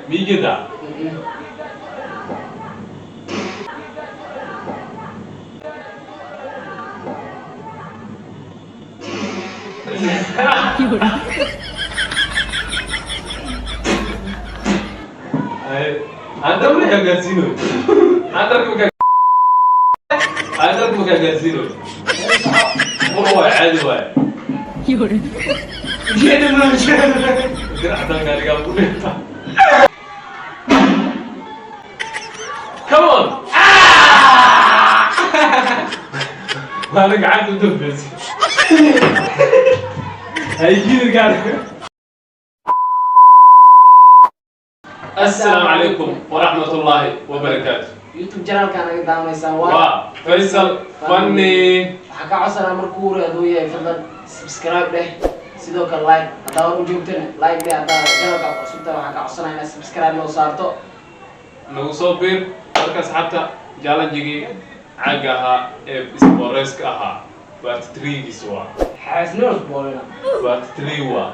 Miijeedaa? Aan dharka kaa gaarsiinoy. Aan dharka makaa, aan dharka makaa gaarsiinoy. Bur waay, caadi waay. Jeeda ma jeeda. Garacdan gaarigaa ku dhinta. Come on! Waana gacanta u dambeysay. Hay jiidin gaariga. Assalaamu calaykum waraxmatullaahi wabarakaatu. YouTube channelka naga daawanaysaan waa Waa Faisal Funny. Waxaa ka codsanaa markuu hore hadduu yahay, fadlan subscribe dheh, sidoo kale like. Haddaa hor u joogtana, like dheh. Haddaa channelka ku cusubta, waxaa ka codsanaa inaad subscribe noo saarto. Nagu soo biir. Marka asxaabta, challenge-gii caaga ahaa ee isbooreyska ahaa, part 3-giisa waa. Xaasnimo isboolina. Part 3 waa.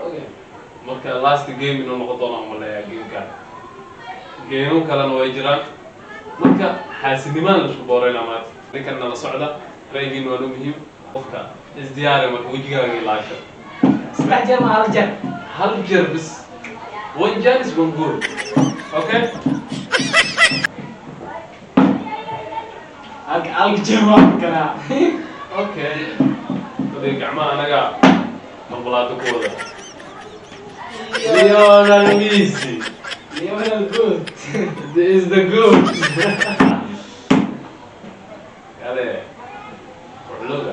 Okay. Marka last game inuu noqon doono umaleeyaa gamekan. Game kalena way jiraan. Marka xaasinimaan la isku booreynaa maanta. Ninkan nala socda, ra'yigiina waa noo muhiim. Qofka isdiyaari, marka wejigaaga ilaasho. Saddex jeer ma hal jeer? Hal jeer bis. One chance, one goal, okay? Halka jeer waa karaa. Okay, kolay gacmaha anaga balbalaado ku wada. Lionel Messi. Lionel good. Is the good. Kale ruxluga.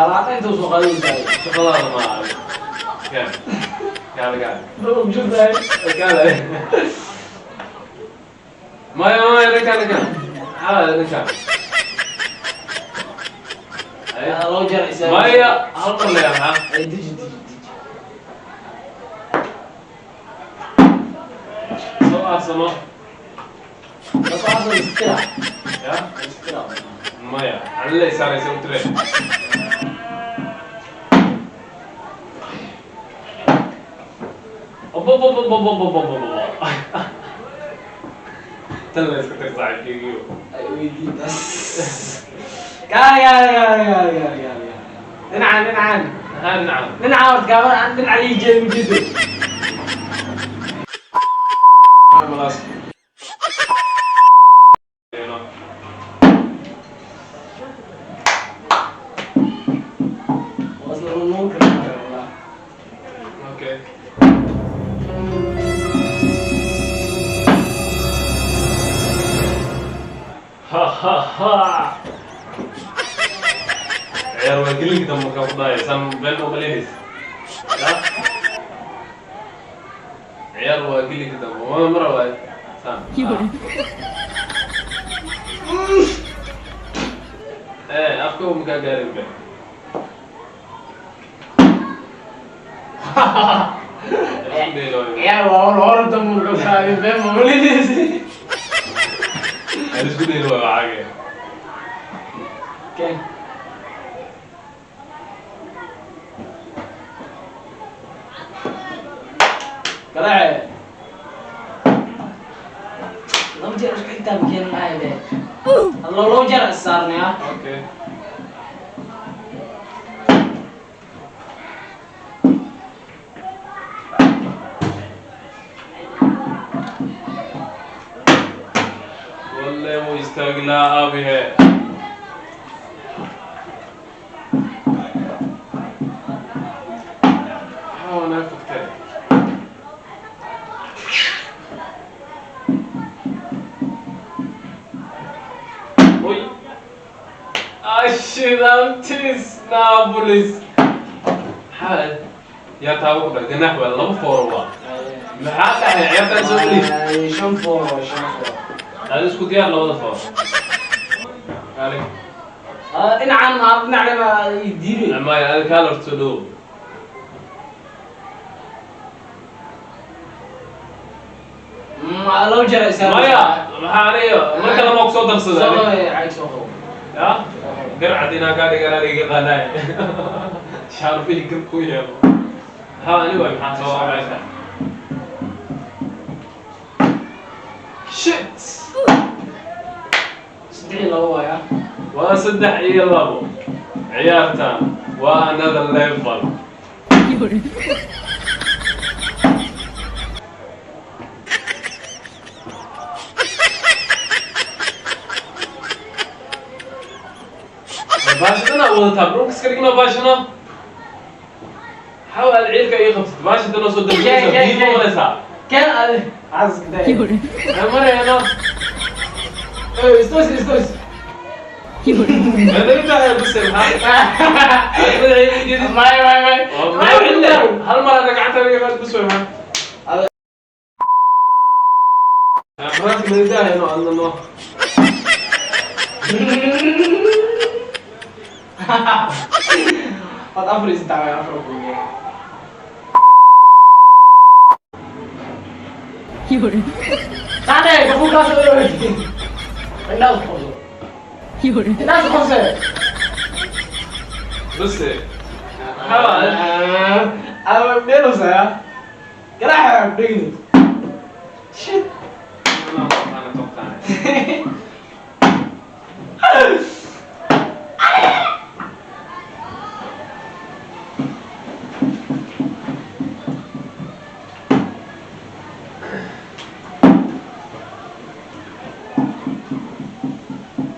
Alaabta inta usoo qaadaysaa. Shaqadaada ma aha. Kan kaale, kaale. Ma ogjoogtahay? Kaale, maya, maya, ninkan, ninkan maxaa, ninkan? Loo jeer isaa. Maya, hal mar leeya maxaa? Ay, deji, deji, deji. Soo aarsano. Lasoo asal istira. Ya. Istira. Maya, anila isaaraysa u tire. Obobobobobobobobobo. Tan la iska tir, saaxiibkeygiyo. Ay weydiin taas. Kaale, kaale, kaale, kaale, kaale, kaale. Dhinacan, dhinacan. Maxaa dhinacan? Dhinaca horta gaaban aan dhinaca ii jeedo ujeedo. Malaas. Waa isla nuun karaa wallah. Okay. Ha ha ha. Ciyaar waa gelinka dambe markaa ku dhahaya san been uma leynaysa. Ya? Ciyaar waa gelinka dambe. Ma mara waay. San. Eh, afka uma kaa gaarin be. Isku daylo. Ciyaar waa hor hor dambe wuxuu qaaday been ma malinaysa. Isku daylo waay waxaage. Okay. Garaace. Laba jeer isku xigtaa ma keenan lahayn. Laba laba jeer is saarnay ah. Okay. Walle wuu istaagnaa aabihe. Maxaa wanaag fogtee? Oy. Ashidantis Napolis. Maxaa yaa taabo ku dhahay? Ganaax waa laba fooro waa. Maxaa dhahay ciyaartan soo geli? Ay, shan foor, shan foor. Aad isku diyaar labada fooro. Kaale. Ah, dhinacan ma dhinacan ma ii diiday. Maya, adiga kaale horta soo dhawow. Ma laba jeer is saarnay. Maya, maxaa aniga mar kale ma ku soo Soo darsaday? qabo, cag soo qabo. Ya? Garcad inaa kaa dhigan aniga qanaay. Shaarbihi gar ku yeelo. Maxaa ani waay, maxaa soo wacaysa? Shit. 3-2 waaya. Waa 3-2. Ciyaartan waa another level. Baashadana wadataa dhulka iska dhigno baashano. Xawa aad ciilka ii qabsat baashadana soo dambeysa biyo ma maraysaa. Keen adi caska day. Ma marayno. Istos istos. Madalitahay buse maxaa? Madaxayga u jeedid. May may may. Hal mar hadda gacanta laga qaad buse maxaa? Afraadka madalitahay no adna no. Waad 4-3 waay, afar ku. Tane, gafuurkaas oo dhow. Indhaha isku qabso. Indhaha isku qabso. Buse. Xawa. Ama dheelosaya. Garaaxa dhegin. Shit.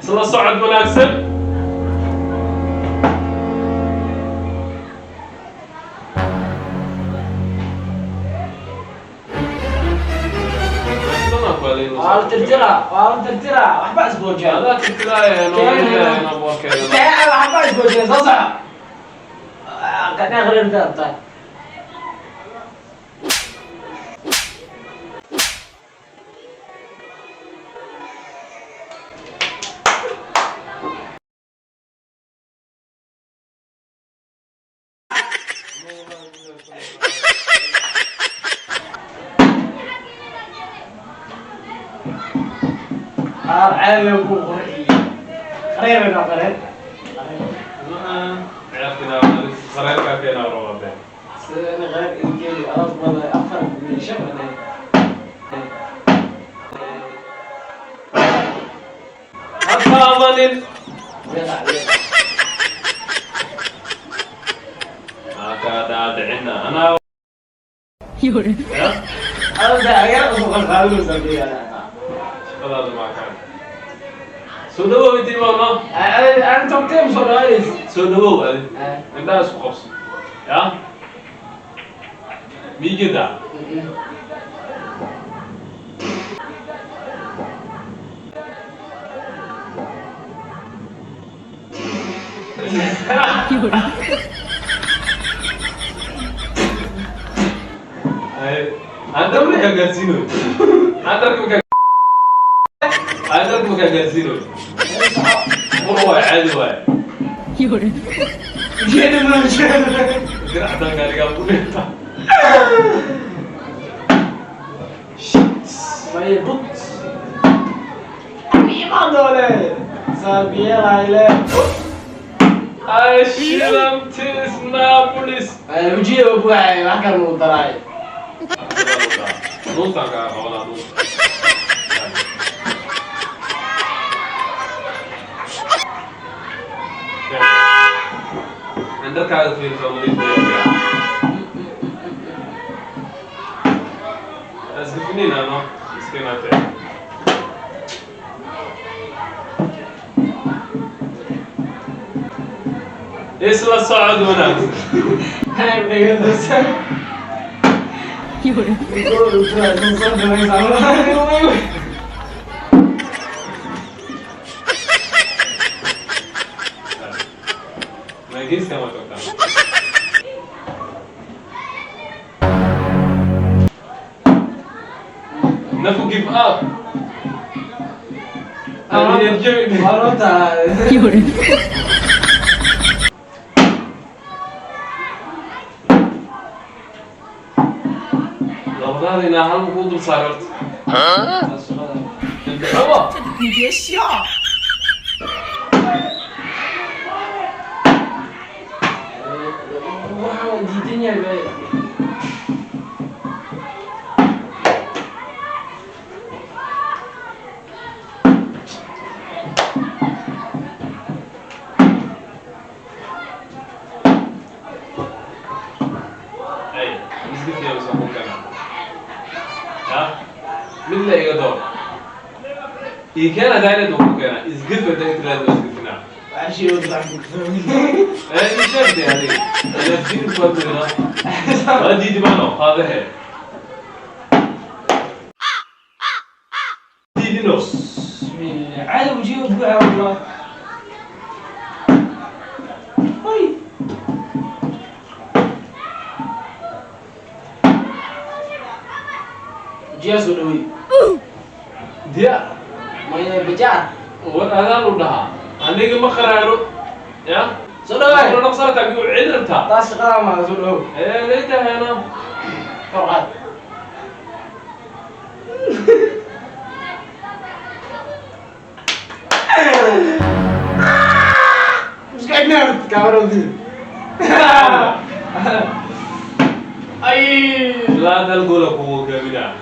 Isla socod wanaagsan. Waa la tirtiraa, waa la tirtiraa. Waxba isboojeen. Adaa tirtiraaya noo boorkeeda. Waxba isboojeen, soo soco. Qadhaa qareerka tahay. Caadi ku qurxiyey. Qareer baa qareer. Ciyaartina qareerkaa keenaa rabaa been. Sida in qareer ilkeedi aad badan afar iyo shan badan. Ha taabanin. Ha kaa dhaadhicina anaa. Ada agar usoo qalqaalinaysaa biyaha. Shaqadaada maa kaan. Soo dhawow intii maama. Aan togtay soo dhaways. Soo dhawow adi. Indhaha isku qabso. Ya? Miigida. Ay, aan dharka markaa gaarsiinoy. Aan dharka markaa aan dharka markaa gaarsiinoy. Bur waay, caadi waay. Jeeda ma jeeda. Diracdan gaarigaa ku dhinta. May but. Iman doole. Sabiela ile. Ay, shilantis Napolis. Wajiga u buuxay wax kale uu daray. Dhultaan kaa qabanaa dhulta. Dharkaaga fiirso nadiif weeye. Asgafinina no miskiinate. Isla socod wanaagsan. Hay dhegeyso. Ma geeska ma joogtaa? Never give up. Niyad jabi. Runta. Labadaada inaa hal kuu dul saaro horta. Indhaxumo. 你别笑。 Waxaan waa diidan yahay bay. Isgafiya mise ku keena? Ya mid la iga door ii keena daailad ku keena. Isgaf hadaa tiraahdo, isgafinaa. Waxaa wada. Ee ii sheeg dee adiga ila fiir ku hadlayna waa diidi maano qaadahe diidino. Bismillah. Caadi wajiga buuxa wallah. Ay. Wajigaa soo dhaweey. Diya. Maya bajaar. War adaan u dhahaa, aniga ma qaraaro ya. Soo dhawaay. Naqsarta u cid rabtaa. Taas shaqada ma soo dhawow. Ee leetahayna. Kor qaad. Iska egna kaamaradi. Ay. Ilaa hal goola kugu hogaaminaa.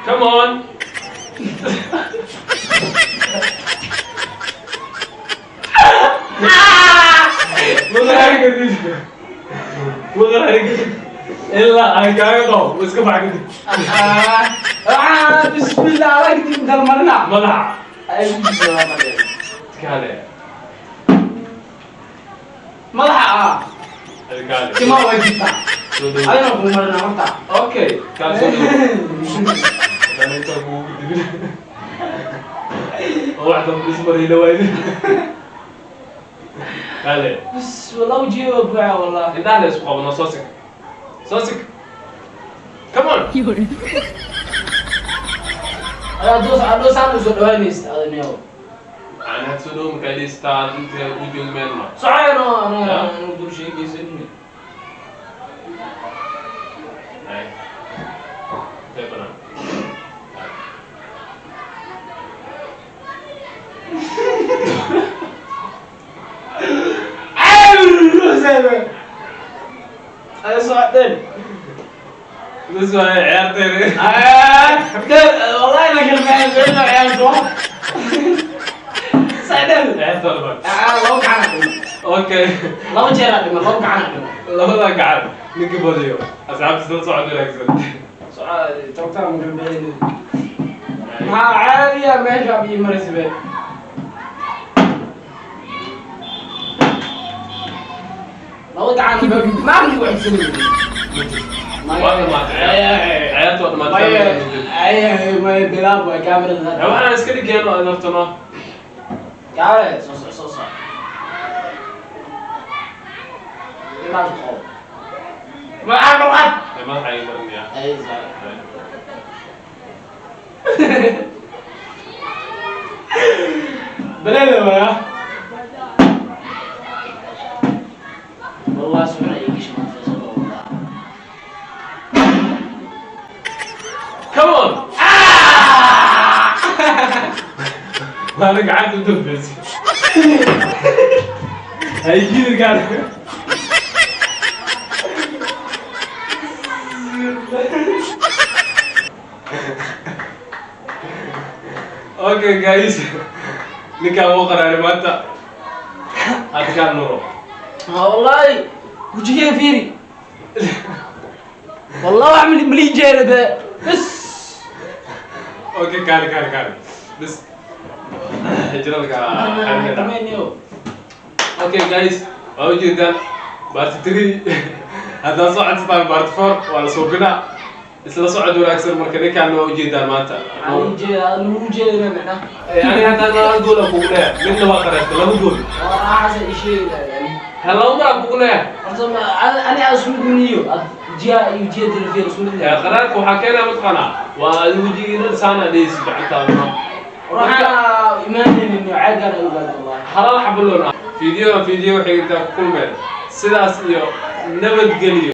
Come on. Ma qaraari kartid, ma qaraari kartid ilaa aan kaaga qabo. Iska bax kadib. Ah, bismillah, lagti dalmarina. Madaxa. Ay, kaale. Madaxa ah. Kaale. Timaa way jirtaa. Soo dhawo. Adina ku marina horta. Okay, kaale, soo dhawo. Haddana intaa kugu dibin oo wax dambe ismarayna waaydi. Kaale. Bas wallah wajiga waa buuxa wallah. Indhaha la isku qabno. Soo sig, soo sig, come on. Adaa doos adoosaan u soo dhawaanaysa adaniyo. Aan soo dhawo markaa dhistaa inta u joogmeen ma. Socayno anaga anu dul sheegaysan. Ay. Intee banaan? Ay socdeen. Bas waaye ciyaarteyda. Wallahi ma kalmaan weyn ciyaarto. Socdeen. Ciyaarta waa dhamaatay. Laba gacan dhimo. Okay. Laba jeer dhimo, laba gacan dhimo. Labada gacan ninka badiyo. Asxaabta, soo socod wanaagsan. Socod toogtaa ma kalmaan. Maxaa caadiya meesha bii marisibe. Laba gacan ma wax sameeyay. Waa dhamaatay ciyaarta, waa dhamaatay. Ay bilaab waa kaamirada. Waxaan iska dhigeen oo naftano. Kaale soo soo soo soo. Ilaa qo. Ma aan qad. Madaxa ay marinaya. Ay soo. Baleeda waa. Wallah subhana ay gashay ma soo wallah. Come on. Waana gacanta u dambeysay. Hay jiidin gaar. Okay guys, ninkaan wuu qaraaray maanta. Adkaan nuro. Wallahi wajigay fiiri. Wallah wax mali jeeda bas. Okay, kaale kaale kaale bas jiralka. Tameniyo. Okay guys, waa ujeedaan part 3. Haddaad soo codsataan part 4 waa la suubinaa. Isla socod wanaagsan. Marka ninkaan waa ujeedaan maanta. Aan jeeda nugu jeedina macna. Yani haddaan laba gool aan kugu leeyahay, midna waa qareertay laba gool. Waa raaxasa isheega yani. Ha, laba mar aan kugu leeyahay. Horta ani isku mid maniyo jiya iyo jiya dilfiir isku mid. Qaraarka waxaa keenaa mataqaanaa waa adigu wejigiina saana dhehaysi gacantaaduna. Waxaana imaanaynin caagan ay ugaad wallahi. Halal xabaloon video video waxay intaa ku kulmeen. Sidaas iyo nabadgelyo.